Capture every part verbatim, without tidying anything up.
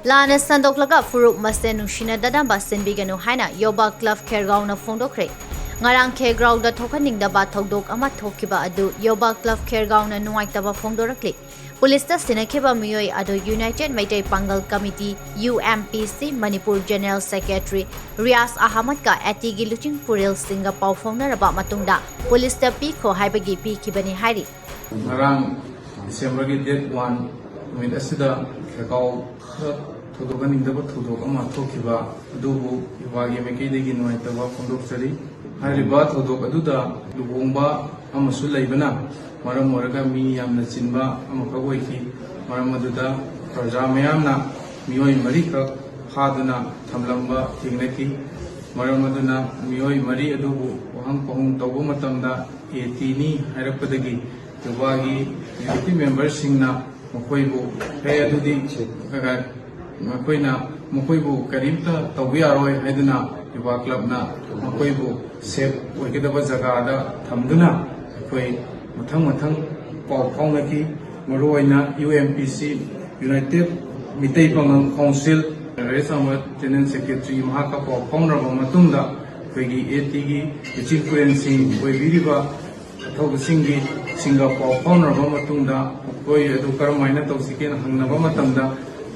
ꯂꯥꯟꯅ ꯁꯟꯗꯣꯛꯂꯒ ꯐꯨꯔꯨꯞ ꯃꯁꯦꯟ ꯅꯨꯡꯁꯤꯅꯗꯅꯕ ꯁꯤꯟꯕꯤꯒꯅꯨ ꯍꯥꯏꯅ ꯌꯣꯕꯥ ꯀ꯭ꯂꯕ ꯈꯦꯔꯒꯥꯎꯅ ꯐꯣꯡꯗꯣꯛꯈ꯭ꯔꯦ꯫ ꯉꯔꯥꯡ ꯈꯦꯔꯒꯥꯎꯗ ꯊꯣꯛꯍꯟꯅꯤꯡꯗꯕ ꯊꯧꯗꯣꯛ ꯑꯃ ꯊꯣꯛꯈꯤꯕ ꯑꯗꯨ ꯌꯣꯕꯥ ꯀ꯭ꯂꯕ ꯈꯦꯔꯒꯥꯎꯅ ꯅꯨꯡꯉꯥꯏꯇꯕ ꯐꯣꯡꯗꯣꯔꯛꯂꯤ꯫ ꯄꯨꯂꯤꯁꯇ ꯁꯤꯟꯅꯈꯤꯕ ꯃꯤꯑꯣꯏ ꯑꯗꯨ ꯌꯨꯅꯥꯏꯇꯦꯗ ꯃꯩꯇꯩ ꯄꯥꯡꯒꯜ ꯀꯃꯤꯇꯤ, ꯌꯨ ꯑꯦꯝ ꯄꯤ ꯁꯤ, ꯃꯅꯤꯄꯨꯔ ꯖꯦꯅꯔꯦꯜ ꯁꯦꯀ꯭ꯔꯦꯇꯔꯤ ꯔꯤꯌꯥꯖ ꯑꯍꯃꯗꯀ ꯑꯦꯇꯤꯒꯤ ꯂꯨꯆꯤꯡ ꯄꯨꯔꯦꯜꯁꯤꯡꯒ ꯄꯥꯎ ꯐꯥꯎꯅꯔꯕ ꯃꯇꯨꯡꯗ ꯄꯨꯂꯤꯁꯇ ꯄꯤꯈꯣ ꯍꯥꯏꯕꯒꯤ ꯄꯤꯈꯤꯕꯅꯤ ꯍꯥꯏꯔꯤ꯫ ꯉꯔꯥꯡ ꯗꯤꯁꯦꯝꯕꯔꯒꯤ ꯗꯦꯠ ꯋꯥꯟ ꯅꯨꯃꯤꯠ ꯑꯁꯤꯗ ꯈꯦꯔꯒꯥꯎꯗ ꯊꯧꯗꯣꯛꯍꯟꯅꯤꯡꯗꯕ ꯊꯧꯗꯣꯛ ꯑꯃ ꯊꯣꯛꯈꯤꯕ ꯑꯗꯨꯕꯨ ꯌꯨꯕꯥꯒꯤ ꯃꯥꯏꯀꯩꯗꯒꯤ ꯅꯨꯡꯉꯥꯏꯇꯕ ꯐꯣꯡꯗꯣꯛꯆꯔꯤ꯫ ꯍꯥꯏꯔꯤꯕ ꯊꯧꯗꯣꯛ ꯑꯗꯨꯗ ꯂꯨꯍꯣꯡꯕ ꯑꯃꯁꯨ ꯂꯩꯕꯅ ꯃꯔꯝ ꯑꯣꯏꯔꯒ ꯃꯤ ꯌꯥꯝꯅ ꯆꯤꯟꯕ ꯑꯃꯈꯛ ꯑꯣꯏꯈꯤ꯫ ꯃꯔꯝ ꯑꯗꯨꯗ ꯄ꯭ꯔꯖꯥ ꯃꯌꯥꯝꯅ ꯃꯤꯑꯣꯏ ꯃꯔꯤꯈꯛ ꯐꯥꯗꯨꯅ ꯊꯝꯂꯝꯕ ꯊꯦꯡꯅꯈꯤ꯫ ꯃꯔꯝ ꯑꯗꯨꯅ ꯃꯤꯑꯣꯏ ꯃꯔꯤ ꯑꯗꯨꯕꯨ ꯋꯥꯍꯪ ꯄꯥꯎꯍꯪ ꯇꯧꯕ ꯃꯇꯝꯗ ꯑꯦ ꯇꯤꯅꯤ ꯍꯥꯏꯔꯛꯄꯗꯒꯤ ꯌꯨꯕꯥꯒꯤ ꯌꯨꯅꯤꯇꯤ ꯃꯦꯝꯕꯔꯁꯤꯡꯅ ꯃꯈꯣꯏꯕꯨ, "ꯍꯦ, ꯑꯗꯨꯗꯤ ꯃꯈꯣꯏꯅ, ꯃꯈꯣꯏꯕꯨ ꯀꯔꯤꯝꯇ ꯇꯧꯕ ꯌꯥꯔꯣꯏ" ꯍꯥꯏꯗꯨꯅ ꯌꯨꯕꯥ ꯀ꯭ꯂꯕꯅ ꯃꯈꯣꯏꯕꯨ ꯁꯦꯐ ꯑꯣꯏꯒꯗꯕ ꯖꯒꯥꯗ ꯊꯝꯗꯨꯅ ꯑꯩꯈꯣꯏ ꯃꯊꯪ ꯃꯊꯪ ꯄꯥꯎ ꯐꯥꯎꯅꯈꯤ꯫ ꯃꯔꯨꯑꯣꯏꯅ ꯌꯨ ꯑꯦꯝ ꯄꯤ ꯁꯤ, ꯌꯨꯅꯥꯏꯇꯦꯗ ꯃꯤꯇꯩ ꯄꯥꯉꯜ ꯀꯥꯎꯟꯁꯤꯜ, ꯔꯦꯁ ꯑꯃ ꯖꯦꯅꯔꯦꯜ ꯁꯦꯀ꯭ꯔꯦꯇꯔꯤ, ꯃꯍꯥꯛꯀ ꯄꯥꯎ ꯐꯥꯎꯅꯔꯕ ꯃꯇꯨꯡꯗ ꯑꯩꯈꯣꯏꯒꯤ ꯑꯦ ꯇꯤꯒꯤ ꯂꯨꯆꯤꯡ ꯄꯨꯔꯦꯜꯁꯤꯡ ꯑꯣꯏꯕꯤꯔꯤꯕ ꯑꯊꯧꯕꯁꯤꯡꯒꯤ, ꯁꯤꯡꯒ ꯄꯥꯎ ꯐꯥꯎꯅꯔꯕ ꯃꯇꯨꯡꯗ ꯃꯈꯣꯏ ꯑꯗꯨ ꯀꯔꯝꯍꯥꯏꯅ ꯇꯧꯁꯤꯒꯦꯅ ꯍꯪꯅꯕ ꯃꯇꯝꯗ,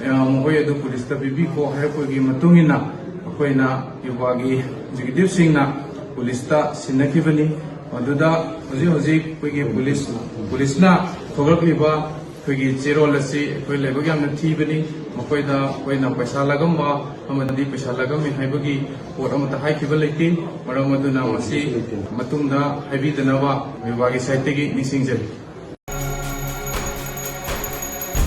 ꯑ, ꯃꯈꯣꯏ ꯑꯗꯨ ꯄꯨꯂꯤꯁꯇ ꯄꯤꯕꯤꯈꯣ ꯍꯥꯏꯔꯛꯄꯒꯤ ꯃꯇꯨꯡ ꯏꯟꯅ ꯑꯩꯈꯣꯏꯅ ꯌꯨꯕꯥꯒꯤ ꯑꯦꯛꯖꯤꯀ꯭ꯌꯨꯇꯤꯕꯁꯤꯡꯅ ꯄꯨꯂꯤꯁꯇ ꯁꯤꯟꯅꯈꯤꯕꯅꯤ꯫ ꯃꯗꯨꯗ ꯍꯧꯖꯤꯛ ꯍꯧꯖꯤꯛ ꯑꯩꯈꯣꯏꯒꯤ ꯄꯨꯂꯤꯁ, ꯄꯨꯂꯤꯁꯅ ꯊꯣꯛꯂꯛꯂꯤꯕ ꯑꯩꯈꯣꯏꯒꯤ ꯆꯦꯔꯣꯜ ꯑꯁꯤ ꯑꯩꯈꯣꯏ ꯂꯥꯏꯕꯛ ꯌꯥꯝꯅ ꯊꯤꯕꯅꯤ꯫ ꯃꯈꯣꯏꯗ ꯑꯩꯈꯣꯏꯅ ꯄꯩꯁꯥ ꯂꯥꯛꯑꯝꯕ ꯑꯃꯗꯤ ꯄꯩꯁꯥ ꯂꯥꯛꯑꯝꯃꯤ ꯍꯥꯏꯕꯒꯤ ꯄꯣꯠ ꯑꯃꯠꯇ ꯍꯥꯏꯈꯤꯕ ꯂꯩꯇꯦ꯫ ꯃꯔꯝ ꯑꯗꯨꯅ ꯃꯁꯤ ꯃꯇꯨꯡꯗ ꯍꯥꯏꯕꯤꯗꯅꯕ ꯌꯨꯕꯥꯒꯤ ꯁꯥꯏꯠꯇꯒꯤ ꯅꯤꯡꯁꯤꯡꯖꯔꯤ꯫